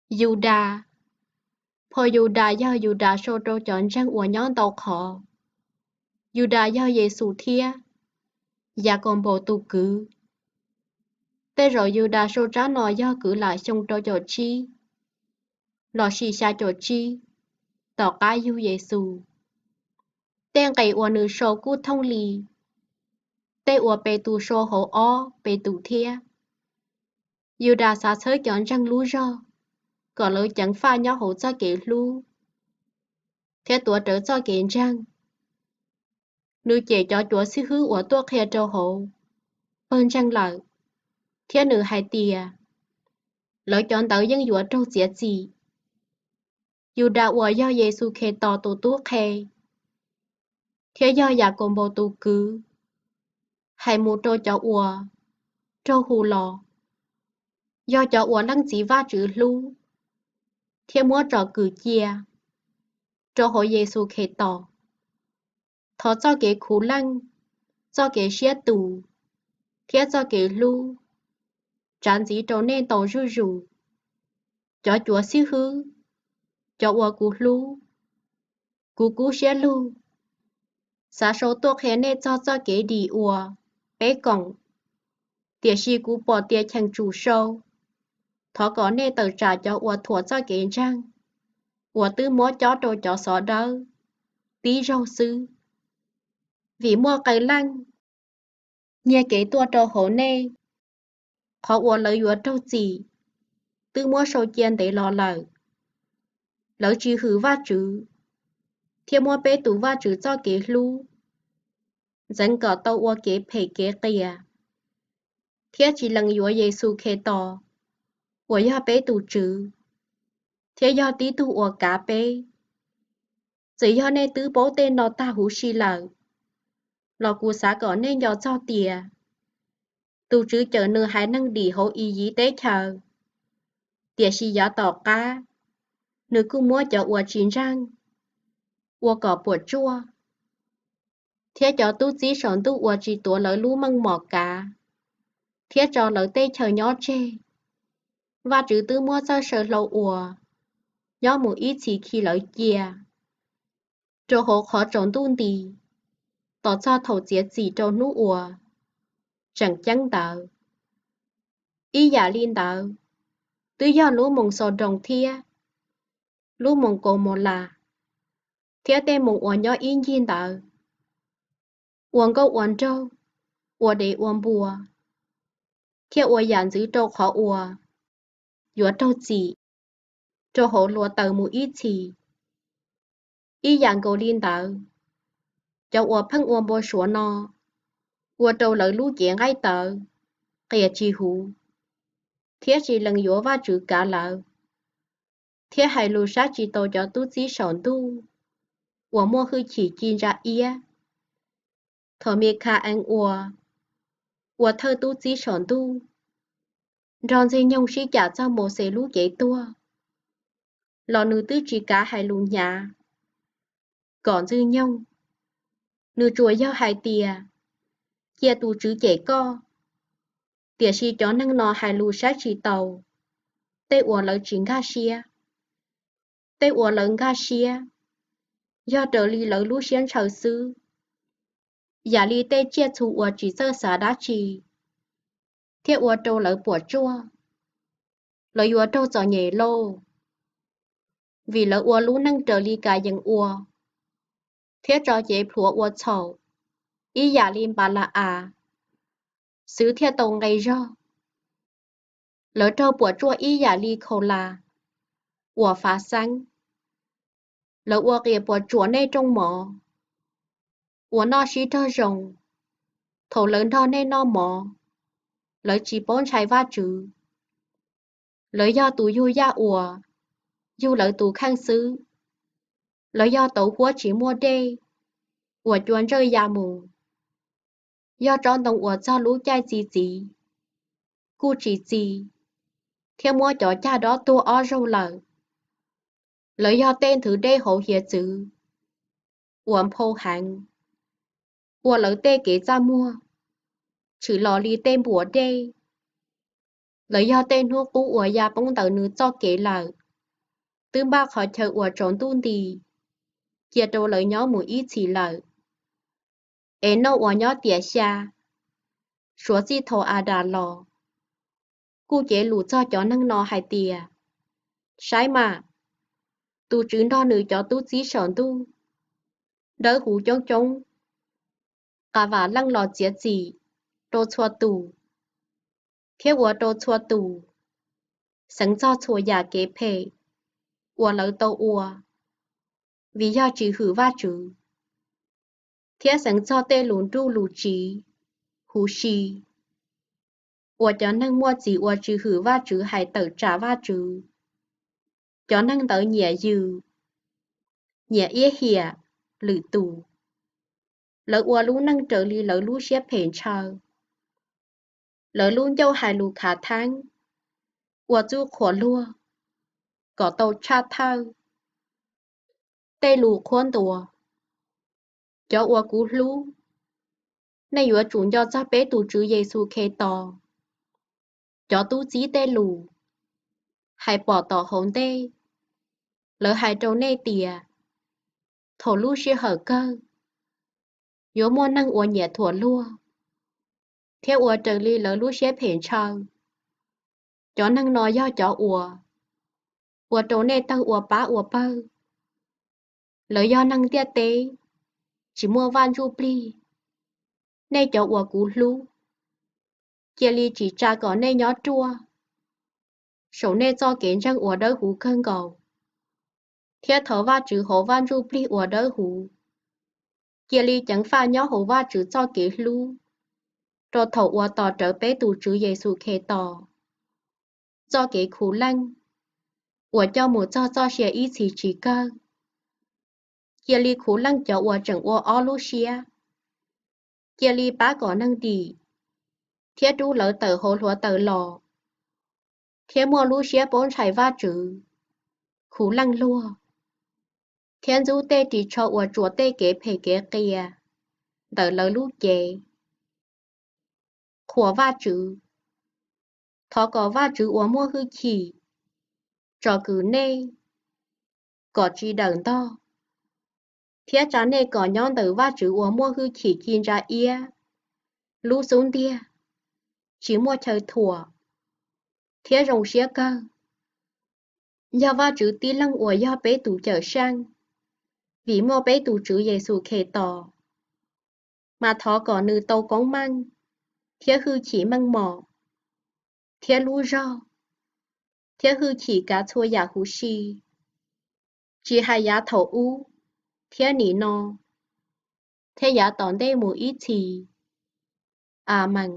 Yudas. Phau Yudas yog Yudas sau rau cov ntseeg uas nyob ntau qhov. Yudas yog Yexus thiab Yakaunpaus tus kwv. Tej zaum Yudas sau tsab no yog kwv lam xyoo rau caum tsib lossis xya caum tsib tom qab yug Yexus. Tej nqe uas nws sau kuj thooj li tej uas Petus sau hauv ob Petus thiab. Yudas xav txhawb cov ntseeg lub zog kom lawv ceev faj nyob hauv txoj kev hlub thiab tuav rawv txoj kev ntseeg. Nws cem cov cuav xib hwb uas tuaj qhia rau hauv pawg ntseeg lawm, thiab nws hais tias lawv cov ntawd yeej yuav raug txiav txim. Yudas uas yog Yexus Khetos tus tub qhe thiab yog Yakaunpaus tus kwv hais mus rau cov uas raug hu los, yog cov uas Leej Txiv Vajtswv hlub thiab muab tsom kwm cia rau hauv Yexus Khetos. Thov txoj kev khuv leej, txoj kev siab tus, thiab txoj kev hlub tsav ntxiv rau nej ntau zuj zus, cov cuav xib hwb, cov uas kuv hlub. Kuv kub siab lug xav sau tuaj qhia nej txog txoj kev dim uas peb koom, tiam sis kuv pom tias cheem tsum sau. Thov kom nej tawm tsam cov uas thuam txoj kev ntseeg uas twb muab cob rau cov xov dawb tib zaug xwb, vim muaj qee leej nyiag kev tuaj rau hauv nej. Qhov uas lawv yuav raug txim twb muab sau cia ntev los lawm. Lawv tsis hwm Vajtswv thiab muab peb tus Vajtswv txoj kev hlub ntxeev kom tau ua kev phem kev qias, thiab tsis lees yuav Yexus Khetos uas yog peb tus Tswv thiab yog tib tug uas kav peb. Txawm yog nej twb paub tej no tag huv si lawm, los kuv xav kom nej nco txog tias tus Tswv cawm nws haiv neeg dim hauv Iziv teb chaws, tiam sis yav tom qab nws kuj muab cov uas tsis ntseeg ua kom puas tsuaj, thiab cov tub txib saum ntuj uas tsis tuav lawv lub meej mom kav thiab tso lawv tej chaw nyob tseg. Vajtswv twb muab txoj saw hlau uas nyob mus ib txhis khi lawv cia rau hauv qhov tsaus ntuj nti tos txog thaum txiav txim rau hnub uas tseem ceeb ntawd. Ib yam li ntawd, twb yog lub moos Xaudoos thiab lub moos Kaumaulas thiab tej moos uas nyob ib ncig ntawd ua nkauj ua nraug, ua dev ua npua, thiab ua yam ntxwv rau qhov uas yuav raug txim rau hauv hluav taws mus ib txhis. Ib yam nkaus li ntawd, cov uas pheej ua npau suav no ua rau lawv lub cev nqaij tawv qias tsis huv, thiab tsis lees yuav Vajtswv kav lawv, thiab hais lus saib tsis taus cov tub txib saum ntuj uas muaj hwj chim ci ntsa iab. Thaum Mikha-ees uas ua thawj tub txib saum ntuj nrog Ntxwg Nyoog sib cam txog Mauxes lub cev tuag los nws twb tsis kav hais lus hnyav kom Ntxwg Nyoog. Nws tsuas yog hais tias, cia tus Tswv cem koj. Tiam sis cov neeg no hais lus saib tsis taus tej uas lawv tsis nkag siab. Tej uas lawv nkag siab yog raws li lawv lub siab ntshaw xwb, yam li tej tsiaj txhu uas tsis txawj xav dab tsi thiaj ua rau lawv puas tsuaj. Lawv yuav raug txom nyem lauj, vim lawv ua lub neej raws li Kayees ua thiab tso cev plhuav ua txhaum ib yam li Npala-as xwv thiaj tau nqe zog. Lawv raug puas tsuaj ib yam li Khaulas uas fav xeeb. Lawv ua qias puas tsuam nej rooj mov uas noj sib raug zoo. Thaum lawv nrog nej noj mov, lawv tsis paub ntshai Vajtswv. Lawv yog tus yug yaj uas yug lawv tus kheej xwb. Lawv yog tauv huab tsis muaj dej uas cua ntsawj ya mus, yog tsob ntoo uas txog lub caij txi txiv kuj tsis txi, thiab muab cov cag dob tuag ob zaug lawm. Lawv yog tej nthwv dej hauv hiav txwv uas nphau heev, ua lawv tej kev txaj muag tshwm los li tej npuas dej. Lawv yog tej hnub qub uas ya poob ntawm nws txoj kev lawm, twb npaj qhov chaw uas tsaus ntuj nti cia rau lawv nyob mus ib txhis lawm. Enauj uas nyob tiam xya, suav txij thaum Adas los, kuj cev lus txog cov neeg no hais tias, Saib mas, tus TSWV nrog nws cov tub txib saum ntuj, dawb huv coob coob, qas vam leej los txiav txim rau txhua tus, thiab ua rau txhua tus xeev txog txhua yam kev phem uas lawv tau ua vim yog tsis hwm Vajtswv, thiab xeev txog tej lus nruj lus tsiv, huv si, uas cov neeg muaj txim uas tsis hwm Vajtswv hais tawm tsam Vajtswv. Cov neeg ntawd nyiam yws, nyiam iab hiam, lwm tus. Lawv ua lub neej raws li lawv lub siab phem ntshaw. Lawv lub ncauj hais lus khav theeb, ua txuj qhuas luag kom tau tshaj thawj. Tej lus qhuab ntuas. Cov uas kuv hlub, nej yuav tsum nco txog peb tus Tswv Yexus Khetos. Cov tub txib tej lus hais pom tom hauv ntej, lawv hais rau nej tias, thaum lub sij hawm kawg, yuav muaj neeg uas nyiam thuam luag thiab ua raws li lawv lub siab phem ntshaw. Cov neeg no yog cov uas ua rau nej tawg ua pab ua pawg. Lawv yog neeg ntiaj teb, tsis muaj Vaj Ntsujplig. Nej cov uas kuv hlub, cia li tsis tsa kom nej nyob ruaj saum nej txoj kev ntseeg uas dawb huv kawg nkaus, thiab thov Vajtswv hauv Vaj Ntsujplig uas dawb huv. Cia li ceev faj nyob hauv Vajtswv txoj kev hlub rau thaum uas tos rawv peb tus Tswv Yexus Khetos txoj kev khuv leej uas coj mus txog txoj sia ib txhis tsis kawg. Cia li khuv leej cov uas tseem ua ob lub siab. Cia li pab kom neeg dim thiab rub lawv tawm hauv hluav taws los, thiab muaj lub siab paub ntshai Vajtswv, khuv leej luag, thiab ntxub tej ris tsho uas tsuas tej kev phem kev qias ntawm lawv lub cev. Qhuas Vajtswv. Thov kom Vajtswv uas muaj hwj chim tsom kwm nej kom tsis dawm ntog, thiab tsa nej kom nyob ntawm Vajtswv uas muaj hwj chim ci ntsa iab, lub xub ntiag, tsis muaj chaw thuam, thiab zoo siab kawg. Yog Vajtswv tib leeg uas yog peb tus Cawmseej, vim muaj peb tus Tswv Yexus Khetos, mas thov kom nws tau koob meej, thiab hwj chim meej mom, thiab lub zog, thiab hwj chim kav txhua yam huv si, tsis hais yav thaum ub, thiab nim no, thiab yav tom ntej mus ib txhis. Amees.